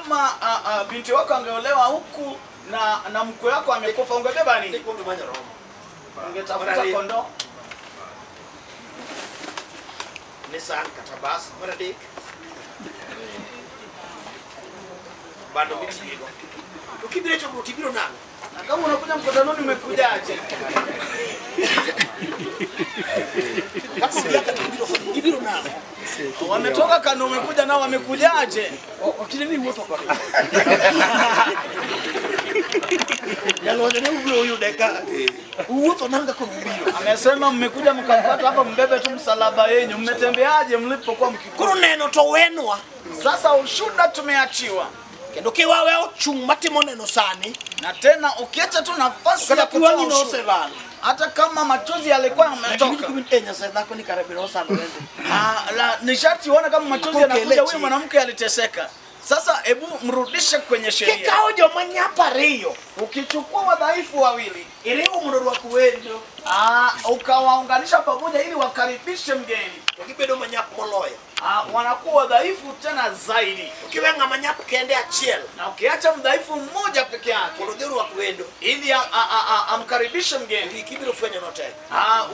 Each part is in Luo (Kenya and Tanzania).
Kama binti wako angeolewa huku na mkwe wako amekufa, ungebeba nini? Ungetafuta kondoo. Nissan kata bus mar adek. Bando mitigo. To kibiro chokruok tibiro nang'o? Na kama unakuja mkutanoni umekujaje? Ibiro nang'o? Wametoka kando umekuja nao wamekujaje? Okine ni wuotho kode. Nyalo ne ubiro yude ka. Uwuotho nanga kwa ubiro. Amesema mmekuja mkapata hapa mbebe tu msalaba yenu. Mmetembeaje mlipokuwa mkikuja? Koro neno to wenwa. Sasa ushuhuda tumeachiwa. Kendo kiwawe ochung' matimo neno sani. Na tena ukiacha tu nafasi ya kutoa ushuhuda. Hata kama machozi yalikuwa yametoka. La ni sharti uone kama machozi yanakuja, huyu mwanamke aliteseka. Sasa hebu mrudishe kwenye sheria. Kikawo joma nyap ariyo. Ukichukua wadhaifu wawili, Iriwo mondo orwak wendo. Ukawaunganisha pamoja ili wakaribishe mgeni. To gibedo manyap moloyo. Wanakuwa wadhaifu tena zaidi. To kiwe ng'ama nyap kende achiel. Na ukiacha mdhaifu mmoja peke yake mondo odhi orwak wendo. ili amkaribishe mgeni. Wiki biro fwenyo notek.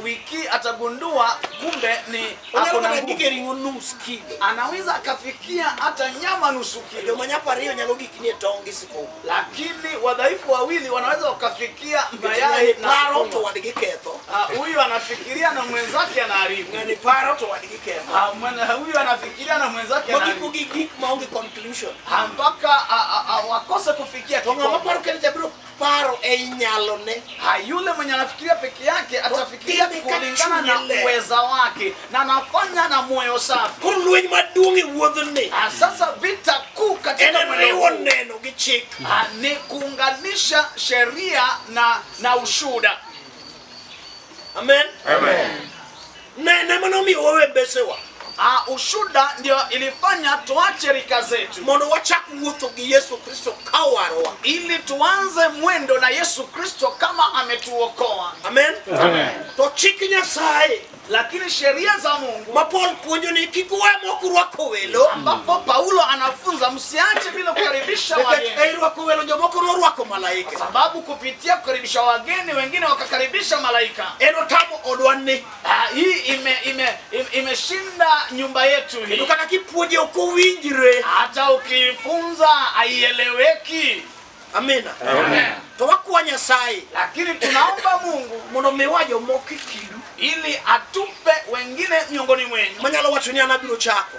Wiki atagundua kumbe ni Onyalo ako na kata nguvu. gike ring'o nus kilo. Anaweza akafikia hata nyama nusu kilo. Joma nyap ariyo nyalo gikni e tong' gi sikuma. Lakini wadhaifu wawili wanaweza wakafikia mayai na Paro to sukuma. wadgi ketho. Huyu anafikiria na mwenzake anaharibu. Ng'ani paro to wadgi ketho. Huyu anafikiria na mwenzake Magiko anaharibu. gi gik maonge conclusion. Mpaka wakose kufikia To ng'ama kikomo. paro kende cha biro paro ei nyalone. Yule mwenye anafikiria peke yake atafikiria Otime ka kulingana na chunye ler. uweza wake na anafanya na moyo safi. Koro lweny maduong' e wuodhni Sasa vita kuu katika en mwendo riwo huu neno gi chik. Ni kuunganisha sheria na ushuhuda. Amen. Amen. Neno ema nomiyo wawe mbesewa. Ushuhuda ndio ilifanya tuache rika zetu Mondo wachak wuotho gi Yesu Kristo ka owarowa. Ili tuanze mwendo na Yesu Kristo kama ametuokoa. Amen. Amen. To chik Nyasaye Lakini sheria za Mungu ma Paul puonjo ni kik uwe mok urwako welo. Ambapo Paulo anafunza msiache bila kukaribisha Nikech wageni. ei rwako welo jomoko norwako malaike. Sababu kupitia kukaribisha wageni wengine wakakaribisha malaika. En otamo odwa ni. Hii imeshinda nyumba yetu Kendo hii. kata kipuonje ok owinjre. Hata ukifunza haieleweki. Amina. Amen. To wakwa Nyasaye Lakini tunaomba Mungu mondo miwa jomoko e kindu ili atupe wengine miongoni mwenu manyalo wacho ni an abiro chako.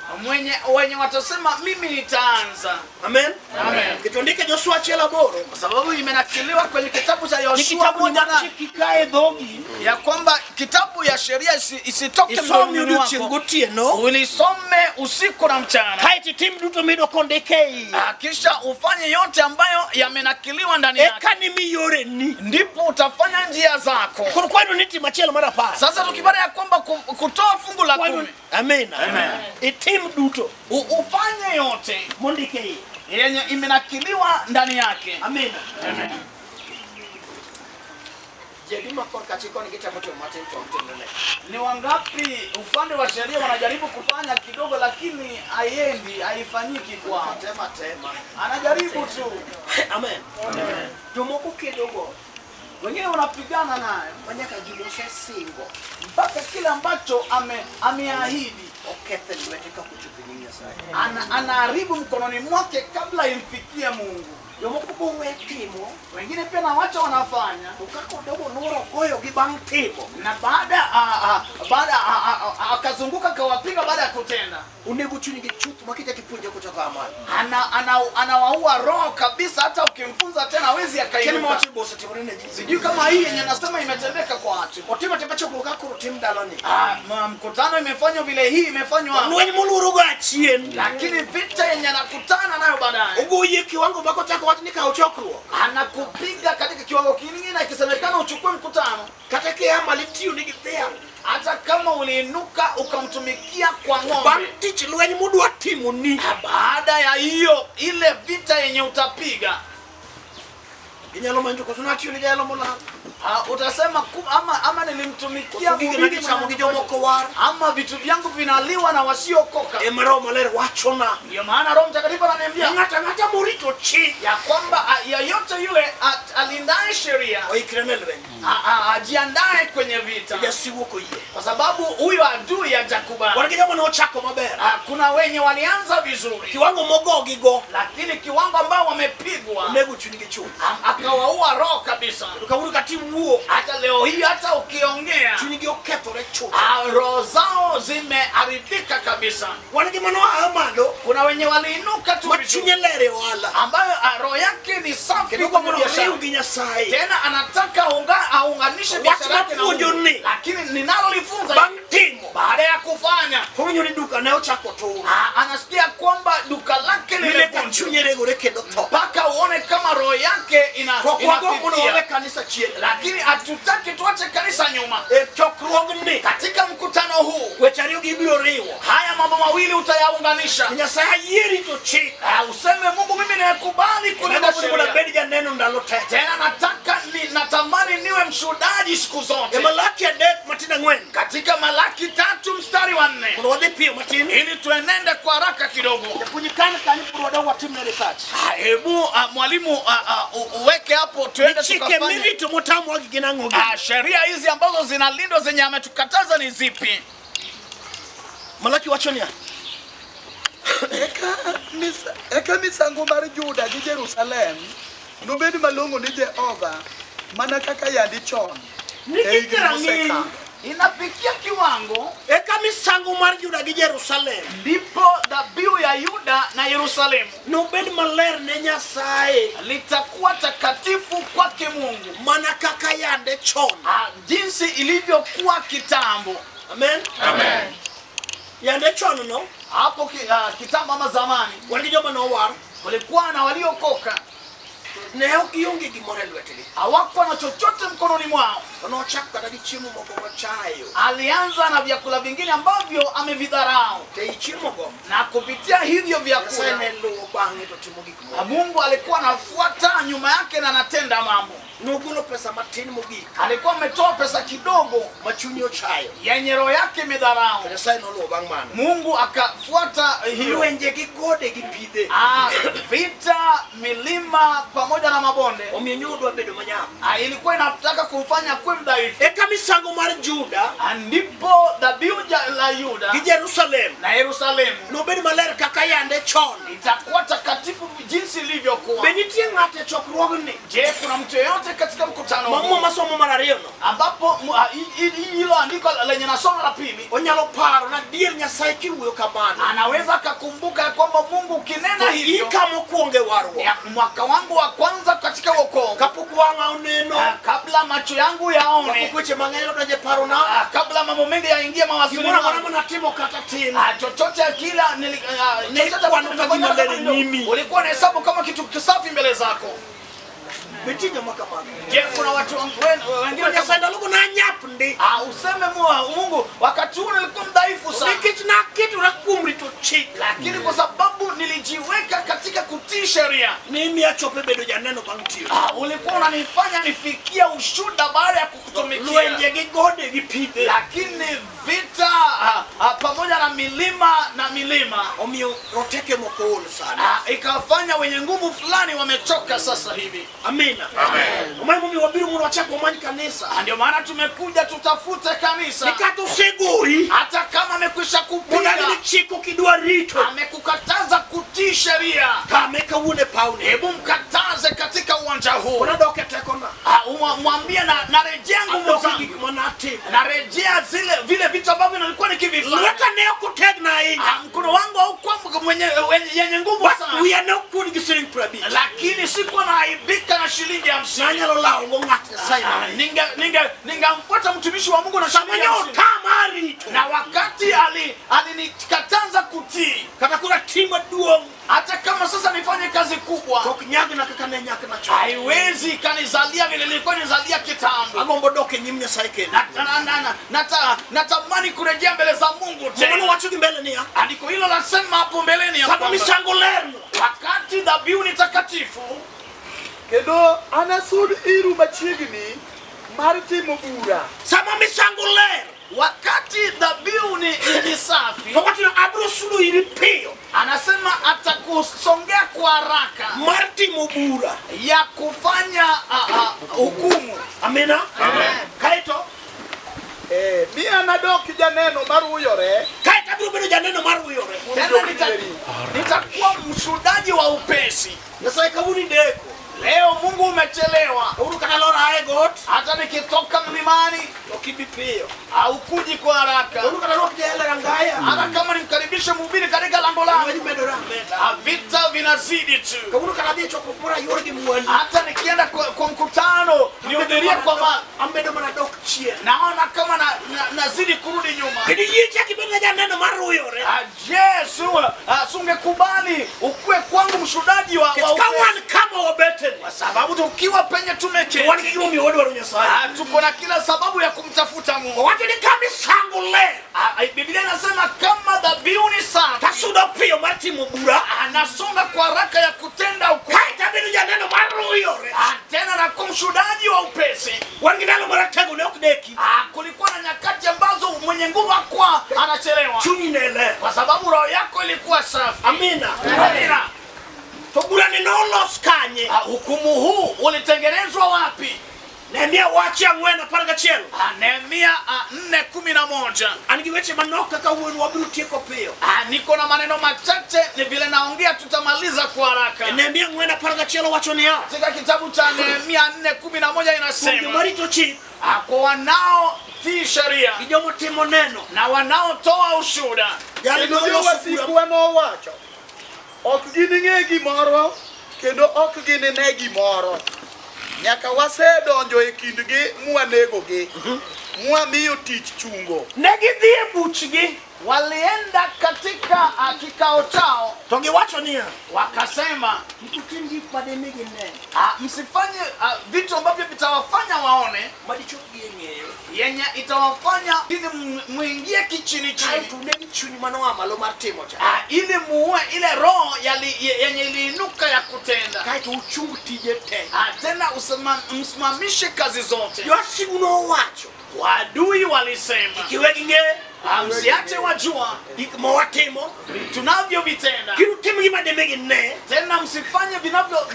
Wenye watasema mimi nitaanza. Amen. Amen. Nikech ondike Joshua 1:8. Kwa sababu imenakiliwa kwenye kitabu cha Ni Yoshua kitabu ni 1:8 mar chik kikae dhogi ya kwamba kitabu ya sheria isitoke isomi mdomoni odiochieng' wako, gotieno ulisome usiku na mchana, kaeto itim duto miyudo kondike e iye. Kisha ufanye yote ambayo yamenakiliwa ndani yake, Eka nimi yoreni. Ndipo utafanya njia zako. Koro kwayudo ni tim achiel mar 10. Sasa tukipata ya kwamba kutoa fungu la Kwayudo 10, Amen. Itim duto ufanye yote mondike e iye. Yenye imenakiliwa ndani yake. Amen. Ji adi ma korka chik koni gitemo timo matin to ok timre negi? Ni wangapi upande wa sheria wanajaribu kufanya kidogo, lakini haiendi, haifanyiki kwao? Tema tema. Anajaribu tu, Amen. Jomoko kedogo wengine wanapigana nayo ma nyaka gimosesingo mpaka kile ambacho ameahidi okethe lwete kapok ochopo e nyim Nyasaye. Anaharibu mkononi mwake kabla imfikie Mungu. Jomoko bowe timo Wengine pia na wacha wanafanya to kaka odogo nuoro goyogi bang' timo na baada a- a- baada akazunguka akawapiga baada ya kutenda. Onego chunygi chuth ma kichako ipuonje kochako amalo. Anawaua roho kabisa, hata ukimfunza tena hawezi Kendo akainuka. mawacho bosetimore ne ji. Sijui kama hii yenye nasema imetendeka kwa watu. Otimo atima chokruok kaka koro tim dalani. Mkutano imefanywa vile, hii imefanywa hapa. Lweny moluorogo achien Lakini vita yenye anakutana nayo baadaye, ogoyi e kiwango makochako wach ni kaw chokruok. Anakupiga katika kiwango kingine, ikisemekana uchukue mkutano, Kata kia malo itiyo nigi dhiang'. Hata kama uliinuka ukamtumikia kwa ng'ombe, Bang' tich lweny mudwa timoni baada ya hiyo ile vita yenye utapiga, inyalo manjo koso natiyo ni jayalo molal. Utasema ama nilimtumikia Koso gigena mhubiri gichamo gi mwenye- jomoko war. Ama vitu vyangu vinaliwa na wasiokoka. Ema Roho Maler wachona. Ndio maana Roho Mtakatifu ananiambia Ng'ato ang'ata morito chik ya kwamba yeyote yule alindaye sheria oikre ne lweny ajiandae kwenye vita, jasigu ok oyie. Kwa sababu huyo adui hajakubali. Wan gi joma nochako maber. Kuna wenye walianza vizuri, Kiwango mogogigo lakini kiwango ambao wamepigwa onego chunygi chuth. Akawaua roho kabisa. To kawuono kata iwuo Hata leo hii hata ukiongea chunygi okethore chuth. Roho zao zimeharibika kabisa. Wan gi manoa malo Kuna wenye waliinuka tu ma vizuri, chunye ler e ohala ambayo roho yake ni safi kendo kwenye gombo biashara. oriw gi Nyasaye. Tena anataka aunganishe Wach biashara yake na mapuonjo Mungu. ni, Lakini ninalolifunza bang' timo baada ya kufanya kowinjo ni duka ne ochako tur anasikia kwamba duka lake mine ka limevunjwa chunye regore kendo tho. mpaka uone kama roho yake To ok wagomb mondo wawe inafifia. kanisa chien. Lakini hatutaki tuache kanisa nyuma. E chokruogni Katika mkutano huu weche ariyogi ibiro riwo. haya mambo mawili utayaunganisha. Nyasaye ayie rito chik. Useme Mungu, mimi nimekubali kulinda Agombo ni mondo sheria. abed janeno ndalo te. Tena nataka natamani niwe mshuhudaji siku E zote. Malaki 3:4 Katika Malaki 3 mstari wa 4, mondo wadhi piyo matin. ili tuenende kwa haraka kidogo. Japuonj kan kanyo pod wadog watimne research. Hebu mwalimu uweke hapo tuende Chike tukafanye. mirito motamwa gi gin ang'o gi? Sheria hizi ambazo zinalindwa zenye ametukataza ni zipi? Malaki wacho niya. Eka misango mar Juda gi Jerusalem nobed malong'o ni Jehova mana kaka yandi chon e Nikech higni rang'iny mosekalo. Inafikia kiwango eka misango mar Juda gi Jerusalem ndipo dhabihu ya Yuda na Yerusalemu nobed maler ne Nyasaye litakuwa takatifu kwake Mungu, mana kaka yande chon. Jinsi ilivyokuwa kitambo. Amen. Amen. Yande chon no Hapo kitambo ama zamani wan gi joma nowar kulikuwa na waliokoka, ne ok gionge gimoro e lwetgi. hawakuwa na chochote mkononi mwao. To nochako kata gi chiemo moko mochayo. Alianza na vyakula vingine ambavyo amevidharau, To ei chiemogo na kupitia hivyo Nyasaye vyakula ne luwo bang'e to timo gik moko. Mungu alikuwa anafuata nyuma yake na anatenda mambo. Nogolo pesa matin mogik Alikuwa ametoa pesa kidogo ma chunye ochayo. yenye roho yake imedharau. To Nyasaye noluwo bang' mano. Mungu akafuata hiyo. Lwenje gi gode gi pidhe. Vita, milima pamoja na mabonde. Omiyo nyodwa bedo manyap. Ilikuwa inataka kumfanya kuwe mdhaifu. Eka misango mar Juda Ndipo dhabihu la Yuda gi Jerusalem na Yerusalemu nobed maler kaka yande chon. itakuwa takatifu jinsi ilivyokuwa. Be nitie ng'ato e chokruogni Je, kuna mtu yeyote katika mkutano ma huu Muma somo mar ariyo no ambapo hilo andiko lenye nasoma la pili onyalo paro na dier Nyasaye kiwuoyo kamano anaweza akakumbuka ya kwamba Mungu ukinena hivyo ika mokwongo e warruok ya mwaka wangu wa kwanza katika wokovu, kapok wang'a oneno kabla macho yangu yaone, kapok weche mang'eny odonjo e parona kabla mambo mengi yaingie mawazoni gimoro amora mwangu, manatimo kata tin chochote kila Ne chochote kwano ka gima ambacho ler e nilifanya, nyimi. ulikuwa unahesabu kama kitu kisafi mbele zako. Nitie joma kamano. Je, kuna watu wengine Nyasaye ndalogo nanyap ndi useme Mungu wakati huu nilikuwa mdhaifu sana, nikech naketora kuom rito chik lakini kwa sababu nilijiweka katika kutii sheria nimiya achopo bedo janeno bang' tiyo. Ulikuwa unanifanya nifikie ushuda baada ya kukutumikia. Lwenje gi gode gi pidhe Lakini vita pamoja na milima na milima omiyo roteke moko ol sani. Ikafanya wenye nguvu fulani wamechoka sasa hivi. Amina. Amen. Omiyo wabiro mondo wachak wamany kanisa. Ndio maana tumekuja tutafute kanisa. Ni kata osegori Hata kama amekwisha kupiga, odagi ni chik ok idwa rito amekukataza kutii sheria, kame kawuono e pawni. hebu mkataze katika uwanja huu. Pod adok e tekona. Mwambie na narejea nguvu Adok e zangu, gik manatimo. narejea zile vile vitu ambavyo nilikuwa nikivifanya. Lweta ne ok otegna ahinya. Mkono wangu haukuwa yenye nguvu But sana, wiya ne ok kuod gi siling 50. lakini sikuwa naaibika na shilingi 50. Nanyalo lawo go ng'at Nyasaye mang'eny. Ningamfuata mtumishi wa Mungu na Sama shilingi ne 50. otama rito. Na wakati alinikataza kutii, Kata koro atim maduong' hata kama sasa nifanye kazi kubwa, to ok nyagna kaka ne nyakna chon. haiwezi kanizalia vile nilikuwa nizalia kitambo. Agombo dok e nyim Nyasaye kendo. Natamani kurejea mbele za Mungu Muma tena. nowacho gi mbele niya, Andiko hilo lasema hapo mbeleni ya sama kwamba misango lerno wakati dhabihu ni takatifu, Kendo anasud iru machiegni mar timo bura. Sama misango ler Wakati dhabihu ni safi, To wacho ni abiro sudo iri piyo anasema atakusongea kwa haraka mar timo bura. ya kufanya hukumu. Amina. Kaeto Mi anadok janeno mar uyore kaeto abiro bedo janeno mar uyore. Tena nitakuwa mshuhudaji wa upesi. Nyasaye kawuono ideko. Leo Mungu umechelewa. Kawuono kata lor ae got Hata nikitoka mlimani ok ibi piyo. haukuji kwa haraka. Kawuono kata rwak jela rangaya. Hata kama nimkaribishe mhubiri katika lango langu, Lweny medore ameda. vita vinazidi tu. Kawuono kata adhi e chokruok moro ayor gi mwandu. Hata nikienda kwa mkutano nihudhurie kwa Amedo mana dok chien. naona kama nazidi kurudi nyuma. Kendo yie chak ibed janeno mar uyore. Yesu, sungekubali ukue kwangu mshuhudaji wa Nikech ka upesi. wan kama wabeteni, Kwa sababu tukiwa penye to wan tumeketi, gi gimomiyo wadwaro Nyasaye. Tuko na kila sababu ya kumtafuta Mungu. Owacho ni ka misango ler, Biblia inasema kama dhabihu ni safi, tasudo piyo mar timo bura, anasonga kwa haraka ya kutenda hukumu. Kaeto abedo janeno mar uyore. Tena nakuwa mshuhudaji wa upesi. Wan gi ndalo maratego ne ok deki. Kulikuwa na nyakati ambazo mwenye nguvu hakuwa anachelewa, Chunyi ne ler. kwa sababu roho yako ilikuwa safi. Amina. Amina. To burani nolos kanye? Hukumu huu ulitengenezwa wapi? Nehemia wach 4:11. Nehemia 4:11. An gi weche manok kaka wuon wabiro tieko piyo. Niko na maneno machache, ni vile naongea tutamaliza kwa haraka. Nehemia 4:11 wacho niya, Katika kitabu cha Nehemia 4:11 kuom inasema, joma rito chik kwa wanaotii sheria gi jomotimo neno, na wanaotoa ushuhuda. jali Kendo noloso bura jowasikwa nowacho, ok gining'e gimoro kendo ok ginine gimoro nyaka wasedonjo e kindgi mwanegogi mwamiyo tich chungo. Ne gidhi e buchgi Walienda katika kikao chao, to giwacho niya, wakasema, kik utim gik madimi gine, msifanye vitu ambavyo vitawafanya waone, madichopgi e ng'eyo, yenye itawafanya ili muingie kichini chini, kaeto uneg chuny manoa malo mar timo cha, ili muue ile roho yenye iliinuka ya kutenda, kaeto uchung tije te. Tena msimamishe kazi zote. Jowasigu nowacho, Wadui walisema, kik iwe gi ng'e msiache wajua gik mawatimo, tunavyovitenda, kik utim gima dimi gine, tena msifanye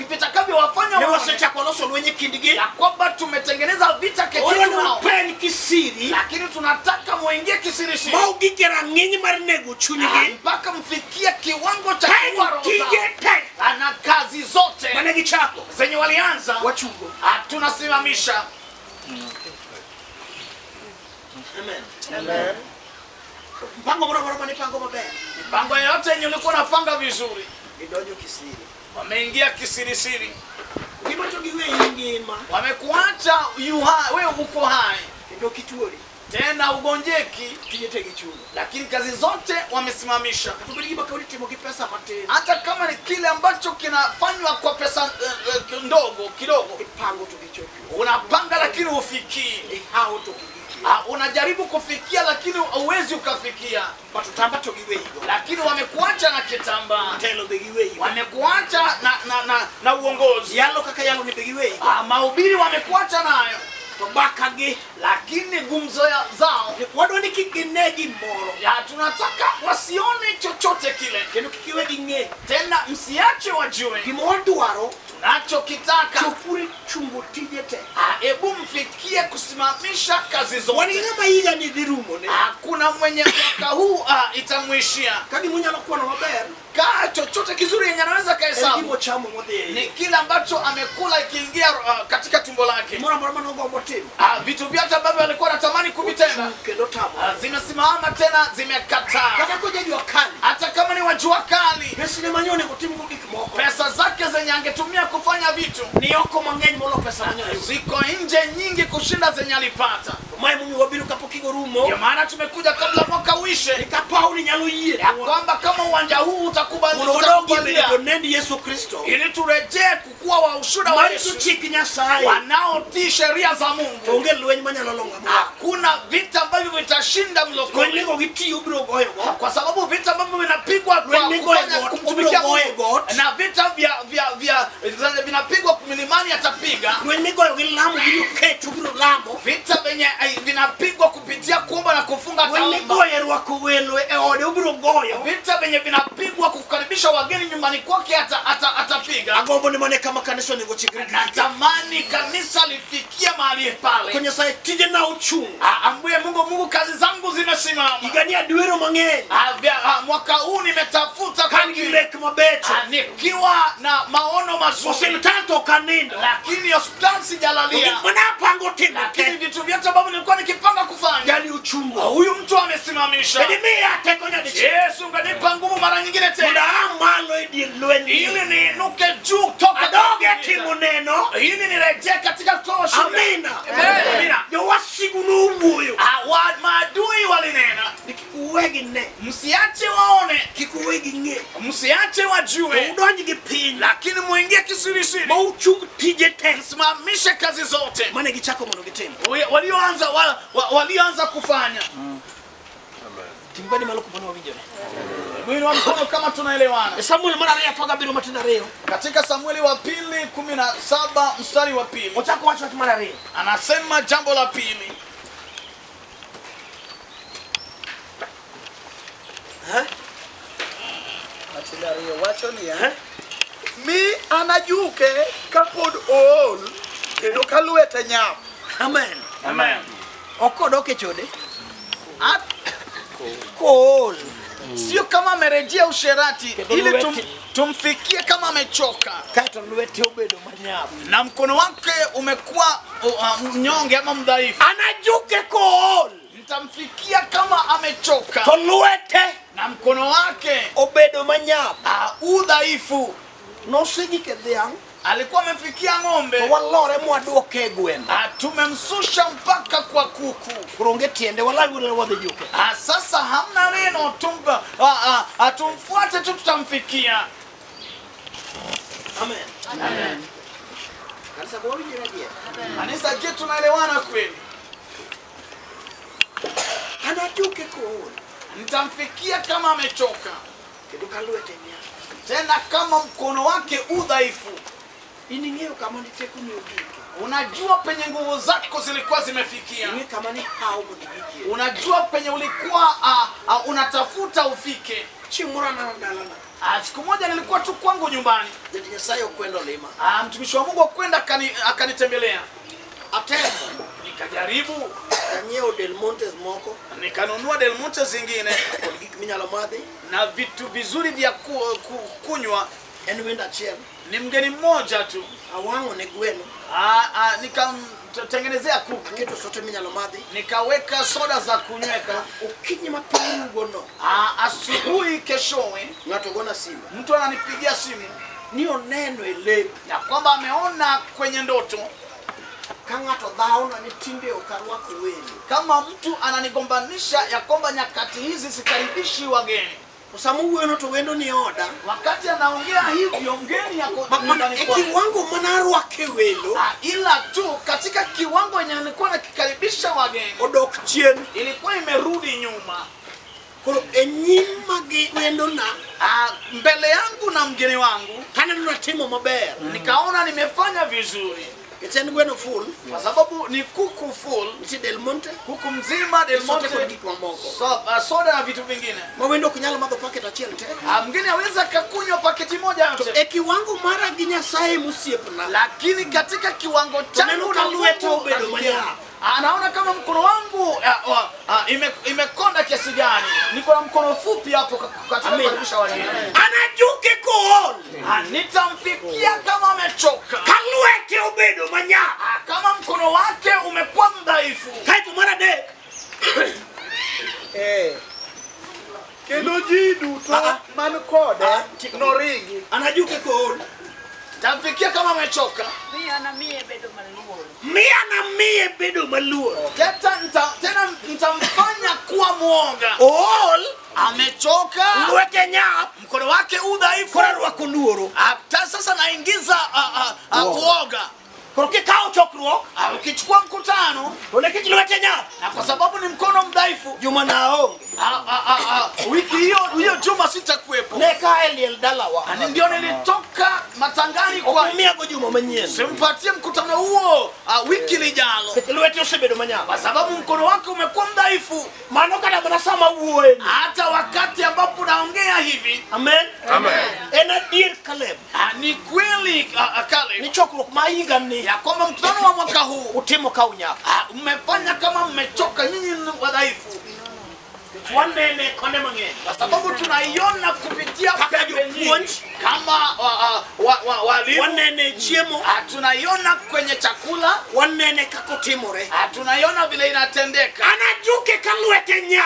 vitakavyowafanya ne waone wasechako loso lweny e kindgi, ya kwamba tumetengeneza vita kati wadwa yetu ni nao, upeny kisiri lakini tunataka muingie kisirisiri ma ugik e rang'iny mar nego chunygi, mpaka mfikie kiwango cha kuwa kaeto roho zao. tije te Na kazi zote mane gichako zenye walianza wachungo. Tunasimamisha. Amen. Amen. Mpango moro amora mane ipango maber, Mipango yote yenye ulikuwa unapanga vizuri, idonjo kisiri. wameingia kisirisiri, Gima to giweyi ngima, wamekuacha wewe uko hai, kendo kituori, tena ugonjeki, tije te gichungo. lakini kazi zote wamesimamisha. Kata obed gima kawuono itimo gi pesa matin, Hata kama ni kile ambacho kinafanywa kwa pesa ndogo kidogo, ipango to gichopo, unapanga lakini hufikii. ihawo to gigikie, Unajaribu kufikia lakini huwezi ukafikia. But otamba to giweyigo, Lakini wamekuacha na kitambaa, telo be giweyigo, wamekuacha na uongozi, yalo kaka yalo ni be giweyigo, mahubiri wamekuacha nayo, to bakagi lakini gumzo zao wadwa ni kik gine gimoro, ya tunataka wasione chochote kile, kendo kik iwe ging'e tena msiache wajue gima wadwaro. Tunachokitaka. Chopuru chungo tije te. Hebu mfikie kusimamisha kazi zote. Wan gi ng'ama higa ni dhi rumone. Hakuna mwenye mwaka huu itamuishia. Ka gima onyalo kwano maber, Ka chochote kizuri yenye anaweza en kahesabu gima ochamo modhi e ni iye. kile ambacho amekula ikiingia katika tumbo lake. Gimoro amora manogombo timo, Vitu vyote ambavyo alikuwa anatamani kuvitenda ochung' kendo tamo. Zimesimama tena, zimekataa. Kata koja jua kali, Hata kama ni wa jua kali, pesne mane onego otimgo gik moko pesa zake zenye angetumia kufanya vitu ni oko mang'eny molo pesa mane oyudo. ziko nje nyingi kushinda zenye alipata. Mae momiyo wabiro kapok higa orumo, Ndio maana tumekuja kabla mwaka uishe, ka paw ni nyalo yie ya kwamba kama uwanja huu utakubali, mondo wadogi utakubalia, bedo nend Yesu Kristo ili turejee kukuwa wa ushuhuda wa marito Yesu chik Nyasaye, wanaotii sheria za to Mungu. onge lweny manyalo lo ng'ama. Hakuna vita ambavyo vitashinda Lweny mlokole, migo gi tiyo biro goyogo, kwa sababu vita ambavyo vinapigwa kwa Lweny migoyo kufanya got, kumtumikia obiro goye Mungu got. na vita vya vinapigwa milimani atapiga, lweny migoyo gi lamo gi okech obiro lamo, vita vyenye vinapigwa kupitia kuomba na kufunga ataomba. Vita vyenye vinapigwa kukaribisha wageni nyumbani kwake atapiga. Natamani kanisa lifikie mahali pale. Ambaye Mungu kazi zangu zimesimama. Mwaka huu nimetafuta nikiwa na maono mazuri. Lakini hospitali sijalalia. Lakini vitu vyote ambavyo nilikuwa nikipanga kufanya, huyu mtu amesimamisha. Yesu ungenipa nguvu mara nyingine tena, ili niinuke juu toka ili nirejee katika kutoa shuhuda. Amina. Maadui walinena, msiache waone, msiache wajue, lakini muingie kisirisiri, msimamishe kazi zote walioanza kufanya. Mwili wa mkono kama tunaelewana. Katika Samueli wa pili 17 mstari wa pili anasema jambo la pili. Mi anajuke kapod ool kendo ka lwete nyap. Amen. Amen. Okodoke chode. Kool. Sio kama amerejea usherati ili tumfikie kama amechoka. Na mkono wake umekuwa mnyonge ama mdhaifu. Anajuke kool. Nitamfikia kama amechoka. To lwete. Na mkono wake obedo manyap. Udhaifu. Nosegike dhiang'. Alikuwa amefikia ng'ombe. Walore mwaduoke gweno. Tumemsusha mpaka kwa kuku. Kuronge tiende wala wadhi juke. Sasa hamna neno, tumfuate tu tutamfikia. Amen. Amen. Kanisa kwa wingi rejea. Kanisa, je, tunaelewana kweli? Anajuke kool. Nitamfikia kama amechoka. Kendo ka lwete nyap. Tena kama mkono wake udhaifu. Ining'eyo kama ni teko ni ogike. Unajua penye nguvu zako zilikuwa zimefikia. Ing'e kama ni hao mondo igikie. Unajua penye ulikuwa unatafuta ufike. Chieng' moro an dalana. Siku moja nilikuwa tu kwangu nyumbani. Jatich Nyasaye okwendo lima. Mtumishi wa Mungu akwenda akanitembelea. Atemo. Nikajaribu. Anyiewo Del Montes moko. Nikanunua Del Montes zingine. Kod gik minyalo madhi. Na vitu vizuri vya kunywa. En wendo achiel. Ni mgeni mmoja tu. Awang'o ne gweno. Nikamtengenezea kuku. Aketo sote minyalo madhi. Nikaweka soda za kunyweka. Okinyi mapiny rugono. Asubuhi keshowe ng'ato gona simu. Mtu ananipigia simu. Ni oneno e lek. Ya kwamba ameona kwenye ndoto. Ka ng'ato dhaona ni tinde ok arwako welo. Kama mtu ananigombanisha ya kwamba nyakati hizi sikaribishi wageni. Sama wuoyo to wendo ni oda. Wakati anaongea hivyo mgeni yako nyumbani E kwake. kiwango manarwake welo. Ila tu katika kiwango yenye nilikuwa nakikaribisha wageni odok chien. Ilikuwa imerudi nyuma. Koro e nyima gi wendo na, mbele yangu na mgeni wangu kaneno natimo maber. Nikaona nimefanya vizuri. Nikech en gweno full. Kwa sababu ni kuku full. Nitie Del Monte. Kuku mzima Del Monte. Sote kod gik mamoko. Soda na vitu vingine. Ma wendo ok nyal madho paket achiel te. Mgeni aweza kakunywa paketi moja yote. To e kiwango mara gi Nyasaye mosiepna. Lakini katika kiwango changu na na lwete Mungu obedo manyap. Anaona kama mkono wangu imekonda kiasi gani. Niko na mkono fupi hapo katika kukaribisha wageni. Anajuke kool. Nitamfikia kama amechoka. Ka lwete obedo manyap. Kama mkono wake umekuwa mdhaifu. Kaeto mar adek. Kendo ji duto man kode noringi. Anajuke kool. Tamfikia kama amechoka. Miyo na miye bedo maluor. Miyo na miye bedo maluor. Tena nitamfanya kuwa muoga. Ool. Amechoka. Lwete nyap. Mkono wake udhaifu. Koro arwako luoro. Sasa naingiza uoga. Koro kikawo chokruok. Ukichukua mkutano. To nikech lwete nyap. Na kwa sababu ni mkono mdhaifu. Juma na aonge. Wiki hiyo juma sitakuwepo. Ne ka e liel dalawa. Ndio nilitoka matangani kwa Simpatie mkutano huo wiki lijalo, kwa sababu mkono wake umekuwa mdhaifu. Hata wakati ambapo naongea hivi. Amen. Amen. Caleb. Ni kweli Caleb ni ya kwamba mkutano wa mwaka huu utimo kaunya. Mmefanya kama mmechoka nyinyi wadhaifu. Wanene kone mang'eny. Kwa sababu tunaiona kupitia Kaka pembe nyingi. jopuonj. Kama walimu. Wanene chiemo. Tunaiona kwenye chakula. Wanene kaka otimore. Tunaiona vile inatendeka. Anajuke ka lwete nya.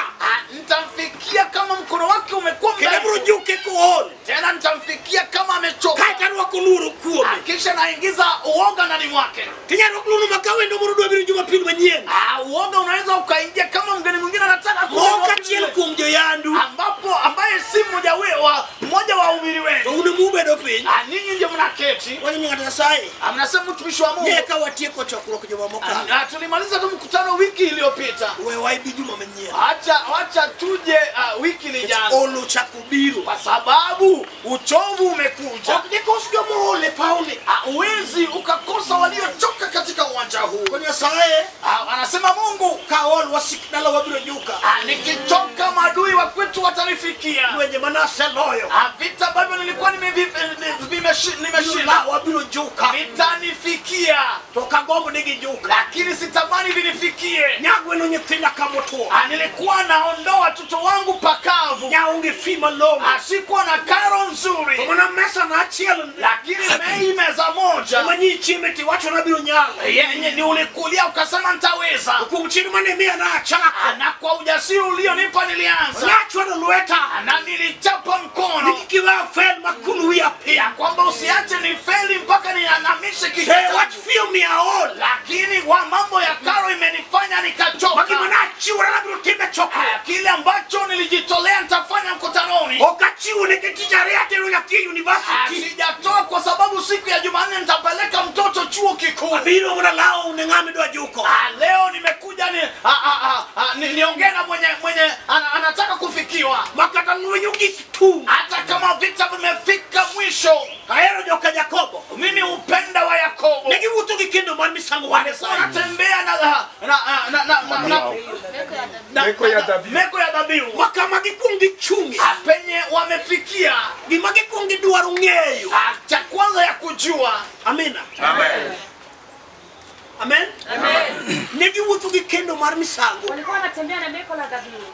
Nitamfikia kama mkono wake umekuwa Kendo mdhaifu. abiro juke kool. Tena nitamfikia kama amechoka. Kaeto arwako luoro kuome. Kisha naingiza uoga ndani mwake. Tinyalo rwako luoro ma ka wendo moro dwa biro Jumapil manyien. Uoga unaweza ukaingia kama mgeni mwingine anataka kuja. Mok achiel kuom joyandu. Ambapo ambaye si mmoja wa mmoja wa umiri wenu. To un mubedo piny. Ninyi ndio mnaketi. Wanyo ng'ato Nyasaye. Mnasema mtumishi wa Mungu. Ne ka watieko chokruok juma mokalo. Tulimaliza tu mkutano wiki iliyopita. We waibi juma manyien. Acha tuje wiki lijalo. Olo chako biro. Kwa sababu uchovu umekuja. Ok dikos joma ool e pawni. Huwezi ukakosa waliochoka katika uwanja huu. Ko Nyasaye anasema Mungu ka ol wasik dala wabiro juka. Nikichoka maadui wa kwetu watanifikia. Lwenje manaseloyo. Vita ambavyo nilikuwa nimeshinda wabiro juka. Vitanifikia. To kagombo nigi juka. Lakini sitamani vinifikie. Nyagweno nyithinda kamotwo. Nilikuwa naondoa watoto wangu pakavu. Nyaonge fi malong'o. Sikuwa na karo nzuri. To mana mesa na achiel. Lakini mei meza moja. Manyi chieme tiwacho nabiro nyalo. Yenye ni ulikulia ukasema nitaweza. Kuom chir mane miya na achako. Na kwa ujasiri ulionipa nilianza. Nachwado lweta. Na nilichapa mkono. Nikikiwa fail makulu wiya piny. Ya kwamba usiache nifeli mpaka nianamishe kichwa Te changu. wach fiyo miya aol. Lakini kwa mambo ya karo imenifanya nikachoka. Magima nachiwora nabiro time chokruok. Kile ambacho nilijitolea nitafanya mkutanoni. Ok achiwo nikech tich ariyo atero nyathi e university. Sijatoa kwa sababu siku ya Jumanne nitapeleka mtoto chuo kikuu. Abiro mondo alaw ne ng'ama idwa juko. Leo nimekuja niongee na mwenye anataka kufikiwa. Makata lweny ogik tung'. Hata kama vita vimefika mwisho. Ahero joka Jakobo. Mimi upenda wa Yakobo. Ne giwuotho gi kendo mar misango mar Nyasaye. Wanatembea na meko ya dhabihu. Makama gikuong gichung'e. Penye wamefikia. Gima gikuong gidwaro ng'eyo. Cha kwanza ya kujua. Amina. Amen. Amen. Amen. Ne giwuotho gi kendo mar misango. Walikuwa wanatembea na meko la dhabihu.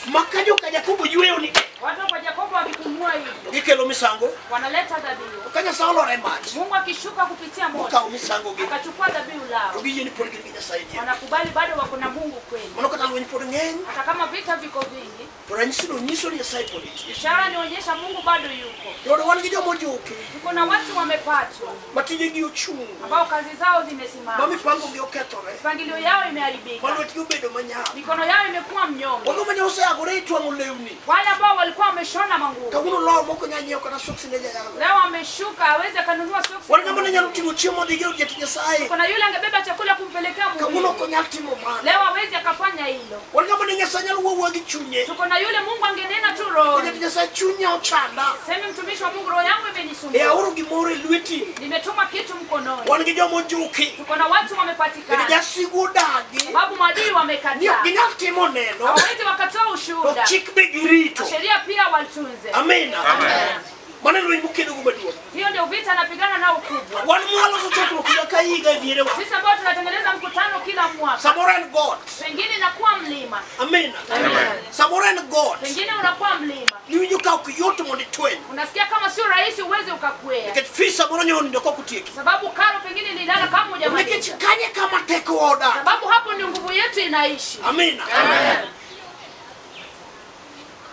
Maka joka Jakobo yweyo ni Watu kwa Yakobo wakipumua hivyo. Gikelo misango. Wanaleta dhabihu. Ka Nyasaye olor e mach. Mungu akishuka kupitia moto. Okawo misango gi. Akachukua dhabihu lao. To giyie ni pod gin gi Nyasaye dier. Wanakubali bado wako na Mungu kweli. Mano kata lweny pod ng'eny. Hata kama vita viko vingi. To ranyisi no nyiso ni Nyasaye pod nitie. Ishara inaonyesha Mungu bado yuko. Jodo wan gi joma ojuki. Tuko na watu wamepatwa. Ma tijegi ochung'. Ambao kazi zao zimesimama. Ma mipango gi okethore. Mipangilio yao imeharibika. Ma lwetgi obedo manyap. Mikono yao imekuwa mnyonge. Wago ma oseyagore itwang'o lewni. Wale ambao walikuwa wameshona manguo. Kawuono lor moko nya nyiewo kata soksi ne jayalo. Leo ameshuka aweze kanunua soksi. Wan ng'ama ne nyalo ting'o chiemo dhi gi jatich Nyasaye. Kuna yule angebeba chakula kumpelekea Mungu. Kawuono ok onyal timo mano. Leo hawezi akafanya hilo. Wan ng'ama ne Nyasaye nyalo wuoyo gi chunye. Tuko na yule Mungu angenena tu roho. Jatich Nyasaye chunya ochanda. Sema mtumishi wa Mungu roho yangu imenisumbua. E aoro gimoro e lweti. Nimetuma kitu mkononi. Wan gi joma ojuki. Tuko na watu wamepatikana. Jasigu odagi. Sababu maadui wamekataa. Ni ok ginyal timo neno. Hawawezi wakatoa ushuhuda. To chik be girito. Sheria pia watunze. Amina. Amen. Mano lweny mokedogo maduong'. Hiyo ndio vita anapigana nao kubwa. Wan mwaloso chokruok higa ka higa e dierewa. Sisi ambao tunatengeneza mkutano kila mwaka. Samoro en got. Pengine inakuwa mlima. Amina. Amen. Samoro en got. Pengine unakuwa mlima. Niwinjo ka ok yot mondo itweny. Unasikia kama sio rahisi uweze ukakwea. Nikech fee samoro nyo onindo kok otieki. Sababu karo pengine ililala kama hujamaliza. Nikech kanye kama teko odak. Sababu hapo ndio nguvu yetu inaishi. Amina. Amen.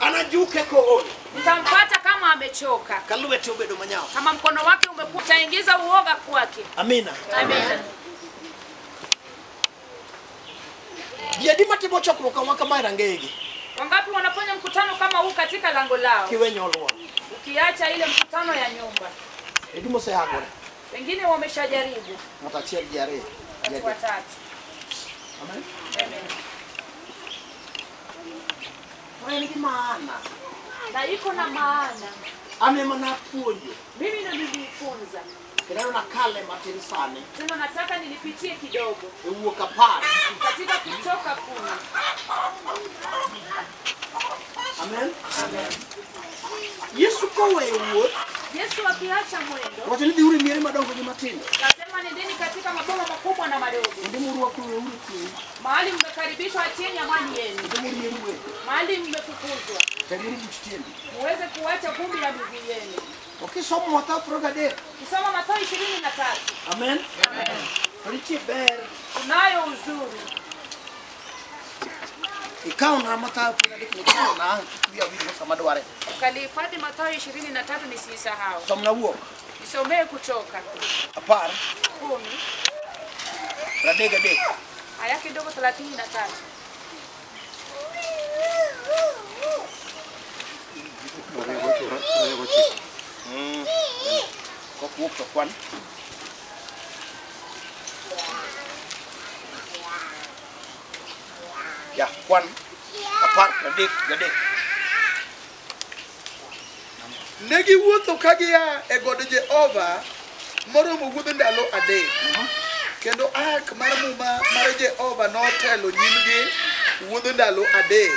Anajuke kool. Nitampata kama amechoka. Ka lwete obedo manyap. Kama mkono wake umekuwa utaingiza uoga kwake. Amina. Amina. Ji adi matimo chokruok kama kama e rangeyegi? Wangapi wanafanya mkutano kama huu katika lango lao? Kiwenyo oluor. Ukiacha ile mkutano ya nyumba. Edi mosehangore. Wengine wameshajaribu. Ng'ato achiel ji ariyo. Watu watatu. Amen. Amen. En gi maana. Na iko na maana. An ema napuonjo. Mimi ndo nilifunza. Kendo nakale matin sani. Tena nataka nilipitie kidogo. E wuok apar. Katika Kutoka 10. Amen. Amen. Yesu koweyo wuoth. Yesu akiacha mwendo. Wacho ni dhiuru miere madongo gi matindo. Nasema nendeni katika maboma makubwa na madogo. Kuonde murwako weuru kwe. Mahali mmekaribishwa achieni amani yenu. Kuonde muriembe. Mahali mmefukuzwa. Teguru buch tiendu. Muweze kuacha vumbi ya miguu yenu. Ukisomo Mathayo 23. Ukisoma Mathayo 23. Amen. Amen. To nitie ber. Kunayo uzuri. Ikaw na Mathayo 23 nikaw na wiya winjo sama dware. Ukalihifadhi Mathayo 23 nisisahau. Somna wuok. Nisomee Kutoka 10. 10. 33. Aya kidogo 33. Kok wuok to kwan. Ya, kwan 10 33. Ne giwuotho ka gia e god Jehova moromo wuodh ndalo 3. Kendo ark mar muma mar Jehova notelo nyimgi wuodh ndalo 3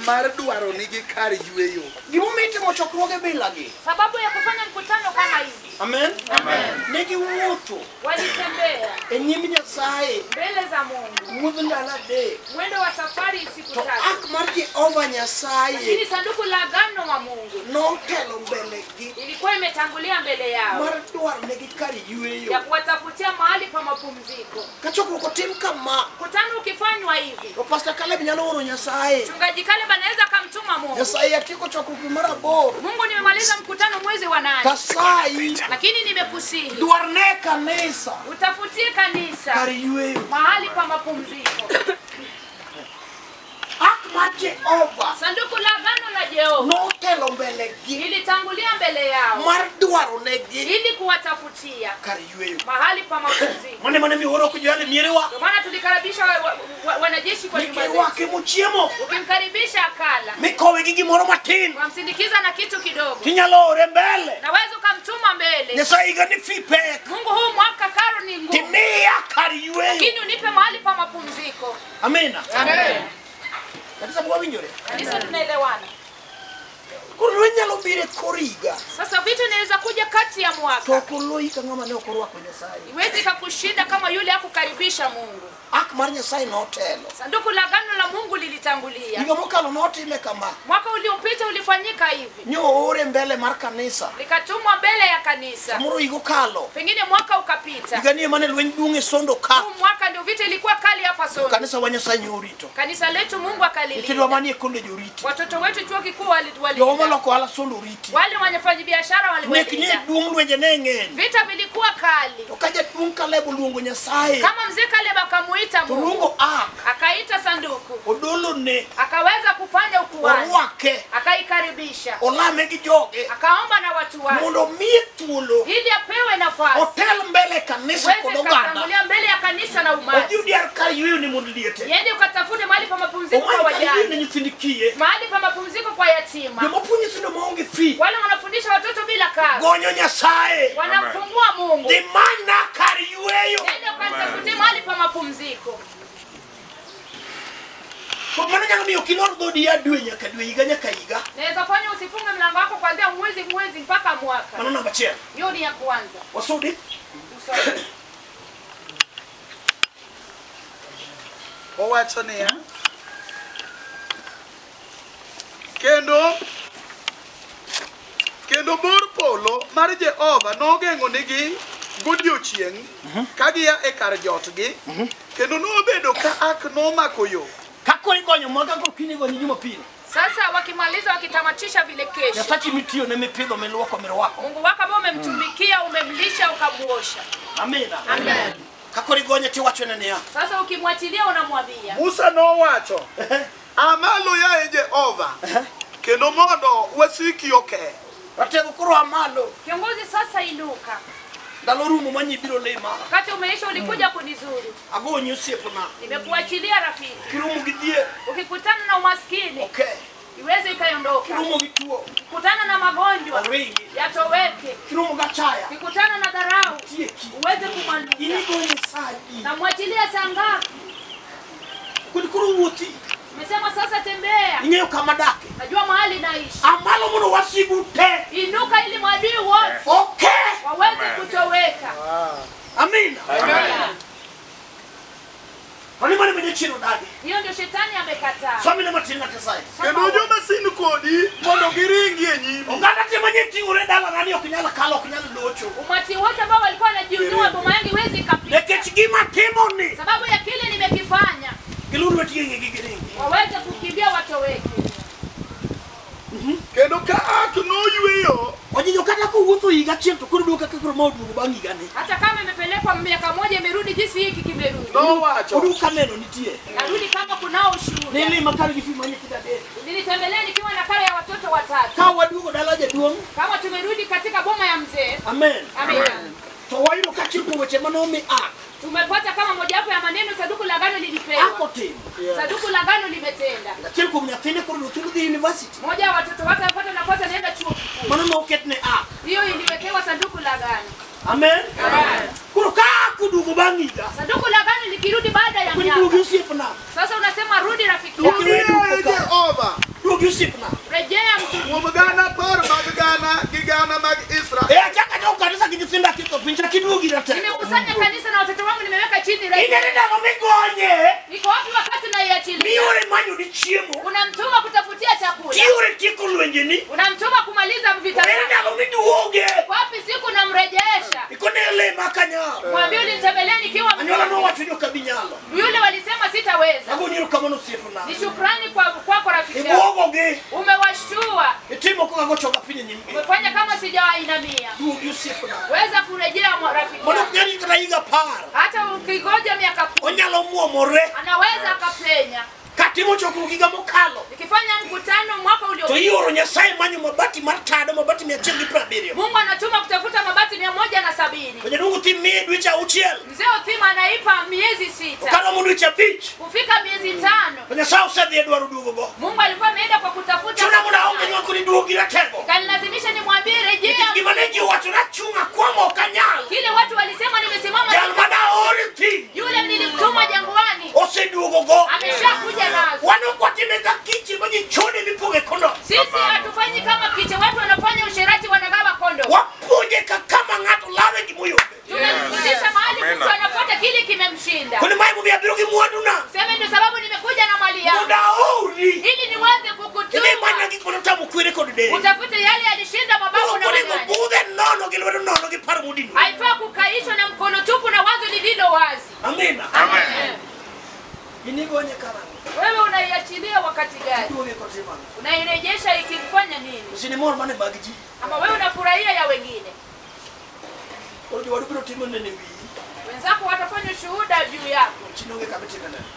mar dwaro nigi kar yweyo. Gimomiyo itimo chokruoge bilagi? Sababu ya kufanya mkutano kama hizi. Amen. Amen. Ne giwuotho. Walitembea e nyim Nyasaye mbele za Mungu. Wuodh ndalo 3. Mwendo wa safari siku To 3. ark mar Jehova Nyasaye. Lakini sanduku la agano wa Mungu notelo mbelegi. Ilikuwa imetangulia mbele yao. Mar dwaro negi kar yweyo. Ya kuwatafutia mahali pa mapumziko. Ka chokruok otim kama. Mkutano ukifanywa hivi. To Pastor Caleb nyalo oro Nyasaye. Mchungaji Caleb anaweza akamtuma Mungu. Nyasaye atieko chokruok mar 8. Mungu, nimemaliza mkutano mwezi wa 8. Kasai. Lakini nimekusihi. Dwarne kanisa. Utafutie kanisa. Kar yweyo. Mahali pa mapumziko. Ark mar Jehova. Sanduku la agano la Jehova notelo mbelegi. Ilitangulia mbele yao. Mar dwaro negi. Ili kuwatafutia kar yweyo. Mahali pa mapumziko. Mane mane mioro kujali mierewa. Ndio maana tulikaribisha wanajeshi kwa nyumba zetu. Wake muchiemo. Ukimkaribisha akala. Mikowe gi gimoro matin. Wamsindikiza na kitu kidogo. Tinyalo ore mbele. Naweza ukamtuma mbele. Nyasaye higa ni fi pek. Mungu, huu mwaka karo ni ngumu. Timiya kar yweyo. Lakini unipe mahali pa mapumziko. Amina. Amen. Kanisa mwawinjore. Kanisa tunaelewana. Koro lweny nyalo biro e kor higa. Sasa vita inaweza kuja kati ya mwaka. To ok oloyi ka ng'ama ne ok orwako Nyasaye. Iwezi kakushinda kama yule hakukaribisha Mungu. Ark mar Nyasaye notelo. Sanduku la agano la Mungu lilitangulia. Higa mokalo notime kama. Mwaka uliopita ulifanyika hivi. Nyoore mbele mar kanisa. Likatumwa mbele ya kanisa. Samoro higa okalo. Pengine mwaka ukapita. Higa ni mane lweny duong' e Sondo ka. Huu mwaka ndio vita ilikuwa kali hapa Sondo. Kanisa wa Nyasaye nyorito. Kanisa letu Mungu akalilinda. Nyithindwa manie college oriti. Watoto wetu chuo kikuu walilinda. Joma loko ohala Sondo oriti. Wale wanafanya biashara Nek waliwalinda. nye duong' lwenje ne ng'eny. Vita vilikuwa kali. To ka jaduong' Caleb oluongo Nyasaye. Kama mzee Caleb akamuita To Mungu. luongo ark. Akaita sanduku. Odolo ne. Akaweza kufanya ukuhani. Orwake. Akaikaribisha. Olame gi joge. Akaomba na watu wake. Mondo omiye thuolo. Ili apewe nafasi. Otel mbele kanisa kod Uweze oganda. kutangulia mbele ya kanisa na umati. Odhi odier kar yweyo ni mondo liete. Yende ukatafute mahali pa mapumziko kwa Omany kar yweyo ne wajane. nyithind kiye. Mahali pa mapumziko kwa yatima. Joma puonjo nyithindo maonge fee. Wale wanafundisha watoto bila karo. Gonyo Nyasaye. Wanamfungua Mungu. Dhi manyna kar yweyo. Nenda ukatafute mahali pa mapumziko. To mano nyalo miyo ok ilor dhoodi ya dwe nyaka dwe, higa nyaka higa. Naweza fanya usifunge mlango wako kuanzia mwezi mwezi mpaka mwaka. Mano namba 1. Hiyo ni ya kwanza. Wasudi. Tusome. Owacho niya. Kendo bor polo mar Jehova nogeng'o nigi godiechieng' ka gia e kar jotgi, kendo nobedo ka ak nomako yo. Kako igonyo mwaka gokinyi gonyo Jumapili. Sasa wakimaliza wakitamatisha vile kesho. Nyasachi mitiyo ne mipidho miluoko mirwako. Mungu wako ambao umemtumikia, umemlisha, ukamuosha. Amina. Amen. Kako igonyo tiwacho ne niya. Sasa ukimwachilia unamwambia. Musa nowacho, amalo yaye Jehova, kendo mondo wasiki oke. Ratego koro amalo. Kiongozi sasa inuka. Ndalo rumo manyi biro lima. Wakati umeisha ulikuja kunizuru. Agonyi osiepna. Nimekuachilia rafiki. Kiromo gi dhier. Ukikutana na umaskini. Okay. Iweze ikaondoka. Kiromo gi tuo. Ukikutana na magonjwa. Oringi. Yatoweke. Kiromo gi achaya. Ukikutana na dharau. Nimaliza. Namwachilia saa ngapi? Umesema sasa tembea. Najua mahali naishi. Inuka ili maadui wote waweze kutoweka. Amina. Amen. Hiyo ndio shetani amekataa. Kendo joma sin kodi mondo giringi e nyimi. Umati wote ambao walikuwa wanajiinua boma yangu haiwezi kapita. Sababu ya kile nimekifanya. Waweze kukimbia watoweke. Kendo ka ak noyweyo. Hata kama imepelekwa miaka moja imerudi jinsi hiki kimerudi. Narudi kama kunao ushuhuda. Nilitembelea nikiwa na karo ya watoto watatu. Kama tumerudi katika boma ya mzee. Amen. Amen. Tumepata kama mojawapo ya maneno sanduku la agano lilipewa. Sanduku la agano limetenda. Moja wa watoto wake alipata nafasi anaenda chuo kikuu. Hiyo iliwekewa sanduku la agano. Amen. Amen. Sanduku la agano likirudi baada ya miaka. Sasa unasema rudi rafiki yangu. Rejea mtu. Kuom gana par mag gana gi gana mag Israel. Nimekusanya kanisa na watoto wangu nimeweka chini rejea. Niko wapi wakati naiachilia? Unamtuma kutafutia chakula. Unamtuma kumaliza vita. Wapi siku namrejesha? Mwambie ulinitembelea nikiwa yule walisema sitaweza. Ni shukrani kwako rafiki yangu. Umewashtua. Umefanya kama sijawainamia. Weza kurejea rafiki yangu. Hata ukingoja miaka 10 anaweza akapenya. Nikifanya mkutano mwaka uliopita, Mungu anatuma kutafuta mabati 170. Mzee Othima anaipa miezi 6. Kufika miezi 5. Mungu alikuwa ameenda kwa kutafuta. Kanilazimisha nimwambie rejea. Kile watu walisema nimesimama. Yule nilimtuma jangwani ameshakuja nazo. Sisi hatufanyi kama kiche, watu wanafanya usherati wanagawa kondo. Tunamfundisha mahali mtu anafuata kile kimemshinda. Sema ndio sababu nimekuja na mali yangu. Ili niweze kukutuma. Utafute yale yalishinda mababu na wanyanya. Haifai kukaishwa na mkono tupu na wazo lililo wazi. Amina. Amen. Wewe unaiachilia wakati gani? Unairejesha ikikufanya nini? Ama wewe unafurahia ya wengine? Wenzako watafanya ushuhuda juu yako.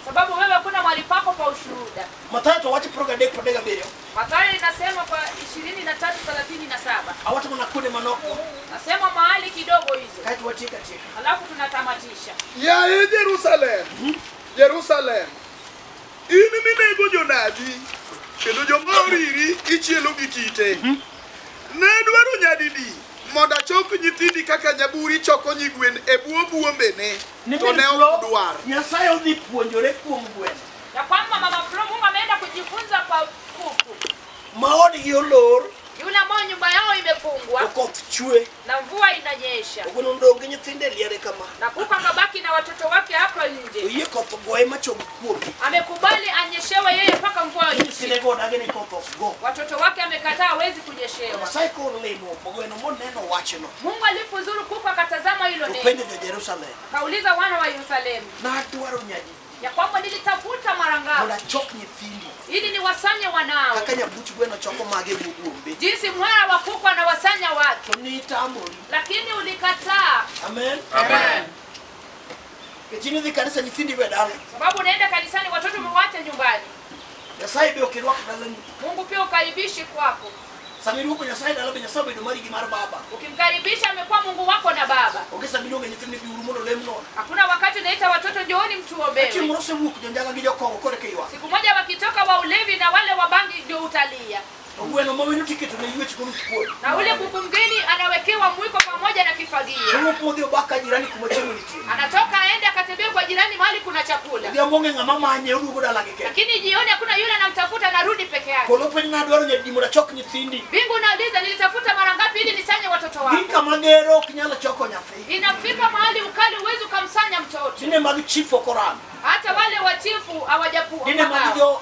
Sababu wewe hakuna mahali pako pa ushuhuda. Mathayo inasema kwa 23:37. Nasema mahali kidogo hizo. Alafu tunatamatisha. Yaye Jerusalem. Jerusalem. In minego jonabi kendo joma oriri ichielo gi kite. Ne dwaro nyadidi mondo achok nyithindi kaka nyaburi choko nyigwen e bwo buombene to ne ok dwar. Nyasaye odhi puonjore kuom gweno. Ya kwamba mama Flo Mungu ameenda kujifunza kwa kuku. Maodgi olor. Yule ambao nyumba yao imefungwa. Koth chwe. Na mvua inanyesha. Ogweno odong' gi nyithinde liere kama. Na kuku akabaki na watoto wake hapa nje. Oyie koth ogoye machom kuome. Amekubali anyeshewe yeye mpaka mvua inyeshe. Nyithinde go odagi ni koth ok go. Watoto wake amekataa hawezi kunyeshewa. Nyasaye kolimo ogweno moneno wachno. Mungu alipozuru kuku akatazama hilo neno. Openjo jo Jerusalem. Kauliza wana wa Yerusalemu. Nadwaro nyadi. Ya kwamba nilitafuta mara ngapi mondo achok nyithindi ili niwasanye wanao. Kaka nyabuch gweno choko mage buombe. Jinsi mwera wa kuku anawasanya wake. To nitamori. Lakini ulikataa. Amen. Amen. Kechini dhi kanisa nyithindi we dala. Sababu unaenda kanisani watoto umewacha nyumbani. Nyasaye be ok irwak dalani. Mungu pia ukaribishi kwako. Sama iruako Nyasaye dala be Nyasaye obedo mari gi mar baba. Ukimkaribisha amekuwa Mungu wako na baba. Onge sama iluongo nyithindi biuru mondo olem nono. Hakuna wakati unaita watoto njooni mtuombewe. Chieng' moro osewuok jonjaga gi jokong'o koro eka ywak. Siku moja wakitoka wa ulevi na wale wa bangi ndio utalia. To gweno ma wendo tiketo ne ywech koro kuon. Na ule kuku mgeni anawekewa mwiko pamoja na kifagio. Ndiyo. Owuok modhi obak ka jirani kuma chiemo nitie. Anatoka aende akatembee kwa jirani mahali kuna chakula. Odhiambo onge ng'ama manye oduogo dalagi kende. Lakini jioni hakuna yule anamtafuta, anarudi peke yake. Polo penj nadwaro nyadi mondo achok nyithindi. Mbingu nauliza, nilitafuta mara ngapi ili nisanye watoto Gi wako? kama gero ok nyal choko nyathi. Inafika mahali ukali huwezi ukamsanya mtoto. Dine mag chief ok oran. Hata wale wachifu Dine mag hawajapagawa.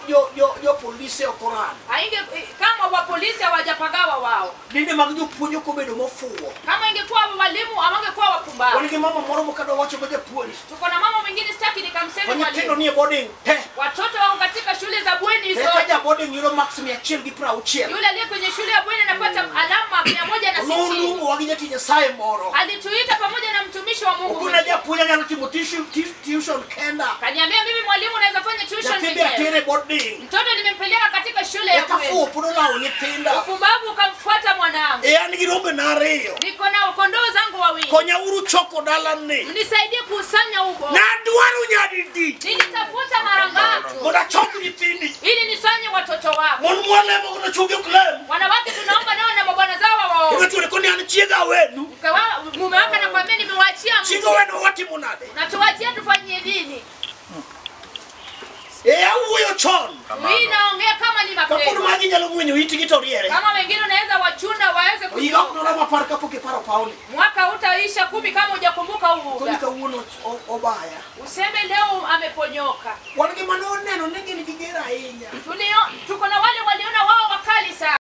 jo polise ok oran. Hainge kama wa polisi hawajapagawa wao. Dine mag jopuonj ok obedo mofuwo. Kama ingekuwa walimu hawangekuwa wapumbavu. Wan gi mama moro mokadwa wacho go japuonj. Tuko na mama mwingine sitaki nikamseme To nyithindo mwalimu. nie boarding te. Watoto wako katika shule za bweni Eka zote. ja boarding yudo max 160. Yule aliye kwenye shule ya bweni anapata alama 160. Noluongowa gi jatich Nyasaye moro. Alituita pamoja na mtumishi wa Mungu. Okona mwingine. japuonj anyalo timo tuition kenda. Kaniambia mimi mwalimu naweza fanya tuition Nyathi be mwenyewe. atere boarding. Mtoto nimempeleka katika shule ya Eka bweni. fuwo pod olawo nyithinda. Upumbavu ukamfuata mwanangu. E an gi rombe na ariyo. Niko na kondoo zangu wawili. Konyauru choko dalani. Mnisaidie kuusanya ubo. Nadwaro nyadidi Nilitafuta mara ngapi mondo achok nyithindi. ili nisanye watoto wako. Mon mwalemo godo chwogi ok lem. Wanawake tunaomba nao na mabwana zao wawaombe. Kendo chwore koni an chiega awenu. Mume wako anakuambia nimewaachia Chiega mtu. owenu watimo nade? Na tuachie tufanyie nini? E awuoyo chon. Mimi naongea kama ni Kapod mapema. magi nyalo ng'wenyo itgi to riere. Kama wengine unaweza wachuna waweze Higa ok kutoka. noromo apar kapok iparo pawni. Mwaka utaisha 10 kama hujakumbuka huu Koni uga. kawuono obaya. Useme leo ameponyoka. Wan gi manoneno ni gin gi ger ahinya. Tuko na wale waliona wao wakali sana.